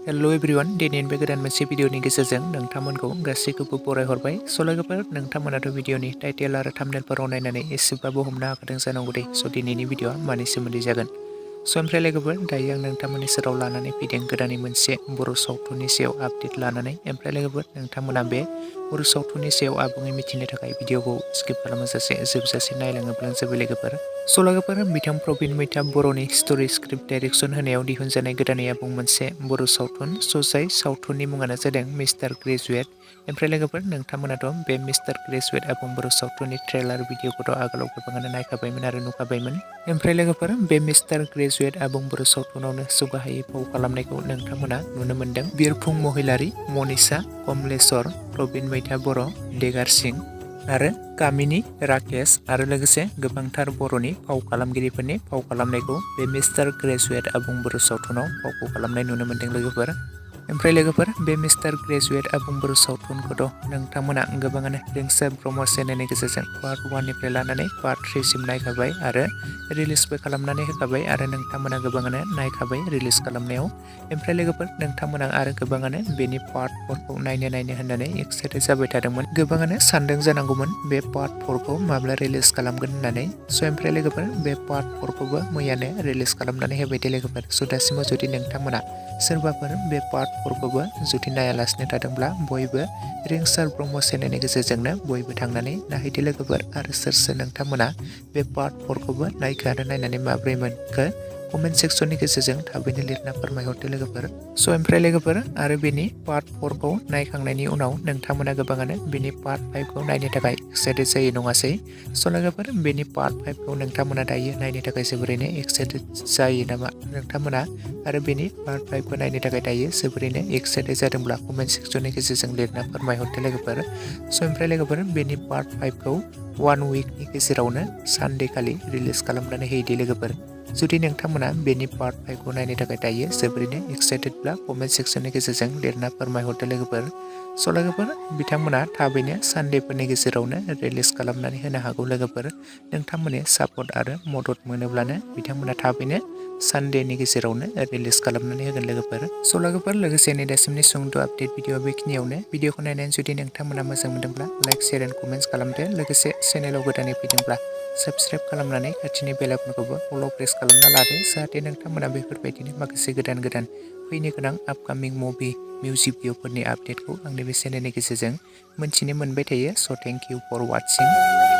Hello everyone दिनैनि बे गोदान मोनसे भिडिअनि गेजेरजों नोंथांमोनखौ गासैखौबो बरायहरबाय। लोगोफोर नोंथांमोनाथ' भिडिअनि टाइटेल आरो थाम्बनेलफोराव नायनानै एसेबाबो हमनो हाखादों जानांगौ दे। दिनैनि भिडिअआ मानि सोमोन्दै जागोन। ओमफ्राय लोगोफोर दायो आं नोंथांमोननि सेराव लानानै फैदों गोदानै मोनसे बर' सावथुननि सायाव आपडेट लानानै। ओमफ्राय लोगोफोर नोंथांमोना बे बर' सावथुननि सायाव आबुङै मिथिनो थाखाय भिडिअखौ स्किप खालामाजासे जोबजासे नायलाङोब्लानो जाबाय लोगोफोर। लोगोफोर बिथां प्रबिन मैथा बर'नि स्ट'रि स्क्रिप्ट डाइरेक्सन होनायाव दिहुनजानाय गोदानै आबुं मोनसे बर' सावथुन जाय सावथुननि मुङानो जादों मिस्टार ग्रेजुएट। ओमफ्राय लोगोफोर नोंथांमोनाथ' बे मिस्टार ग्रेजुएट आबुं बर' सावथुननि ट्रेलार भिडिअखौथ' आगोलाव गोबाङानो नायखाबायमोन आरो नुखाबायमोन। ओमफ्राय लोगोफोर बे मिस्टार ग्रेजुएट आबुं बर' सावथुनावनो जौगाहायै फाव खालामनायखौ नोंथांमोना नुनो मोन्दों। बिरफुं महिलारि, मनिषा, कमलेश्वर, प्रबिन मैथा बर', देगार सिं आरो कामिनी राकेश आरो लोगोसे गोबांथार बर'नि फाव खालामगिरिफोरनि फाव खालामनायखौ बे मिस्टार ग्रेजुएट आबुं बर' सावथुनाव फावखौ खालामनाय नुनो मोन्दों लोगोफोर। ओमफ्राय लोगोफोर बे मिस्टार ग्रेजुएट आबुं बर' सावथुनखौथ' नोंथांमोना गोबाङानो रिंसार ब्रह्म चेनेलनि गेजेरजों पार्ट 1निफ्राय लानानै पार्ट 3 सिम नायखाबाय आरो रिलिजबो खालामनानै होखाबाय आरो नोंथांमोना गोबाङानो नायखाबाय रिलिज खालामनायाव। ओमफ्राय लोगोफोर नोंथांमोना आरो गोबाङानो बेनि पार्ट 4खौ नायनो होननानै एक्साइटेड जाबाय थादोंमोन। गोबाङानो सानदों जानांगौमोन बे पार्ट 4खौ माब्ला रिलिज खालामगोन होननानै। ओमफ्राय लोगोफोर बे पार्ट 4खौबो मैयानो रिलिज खालामनानै होबाय दे लोगोफोर। दासिमाव जुदि नोंथांमोना सोरबाफोर बे पार्ट 4खौबो जुदि नायालासिनो थादोंब्ला बयबो रिंसार ब्रह्म चेनेलनि गेजेरजोंनो बयबो थांनानै नायहैदो लोगोफोर। आरो सोर नोंथांमोना बे पार्ट 4खौबो नायखो आरो नायनानै माब्रै मोनखो कमेन्ट सेक्सननि गेजेरजों थाबैनो लिरना फोरमायहरदो लोगोफोर। ओमफ्राय लोगोफोर आरो बेनि पार्ट 4खौ नायखांनायनि उनाव नोंथांमोना गोबाङानो बेनि पार्ट 5खौ नायनो थाखाय एक्साइटेड जायो नङासै? लोगोफोर बेनि पार्ट 5खौ नोंथांमोना दायो नायनो थाखाय जोबोरैनो एक्साइटेड जायो नामा नोंथांमोना? आरो बेनि पार्ट 5खौ नायनो थाखाय दायो जोबोरैनो एक्साइटेड जादोंब्ला कमेन्ट सेक्सननि गेजेरजों लिरना फोरमायहरदो लोगोफोर। ओमफ्राय लोगोफोर बेनि पार्ट 5खौ 1 उइकनि गेजेरावनो सानडे खालि रिलिज खालामनानै होयो लोगोफोर। जुदि नोंथांमोना बेनि पार्ट 5खौ नायनो थाखाय दायो जोबोरैनो एक्साइटेडब्ला कमेन्ट सेक्सननि गेजेरजों लिरना फोरमायहरदो लोगोफोर। लोगोफोर बिथांमोना थाबैनो सानडेफोरनि गेजेरावनो रिलिज खालामनानै होनो हागौ लोगोफोर। नोंथांमोननि सापर्ट आरो मदद मोनोब्लानो बिथांमोना थाबैनो सानडेनि गेजेरावनो रिलिज खालामनानै होगोन लोगोफोर। लोगोफोर लोगोसेनो दासिमनि सुंद' आपडेट भिडिअ बेखिनियावनो। भिडिअखौ नायनानै जुदि नोंथांमोना मोजां मोनदोंब्ला लाइक शेयार एन्ड कमेन्ट्स खालामदो। लोगोसे चेनेलाव गोदानै फैदोंब्ला साबस्क्राइब खालामनानै खाथिनि बेल आइकनखौबो अल प्रेस खालामना लादो, जाहाथे नोंथांमोना बेफोरबायदिनो माखासे गोदान फैनो गोनां आपकामिं मुभि मिउजिक भिडिअफोरनि आपडेटखौ आंनि बे चेनेलनि गेजेरजों मोनथिनो मोनबाय थायो। Thank you for वाचिं।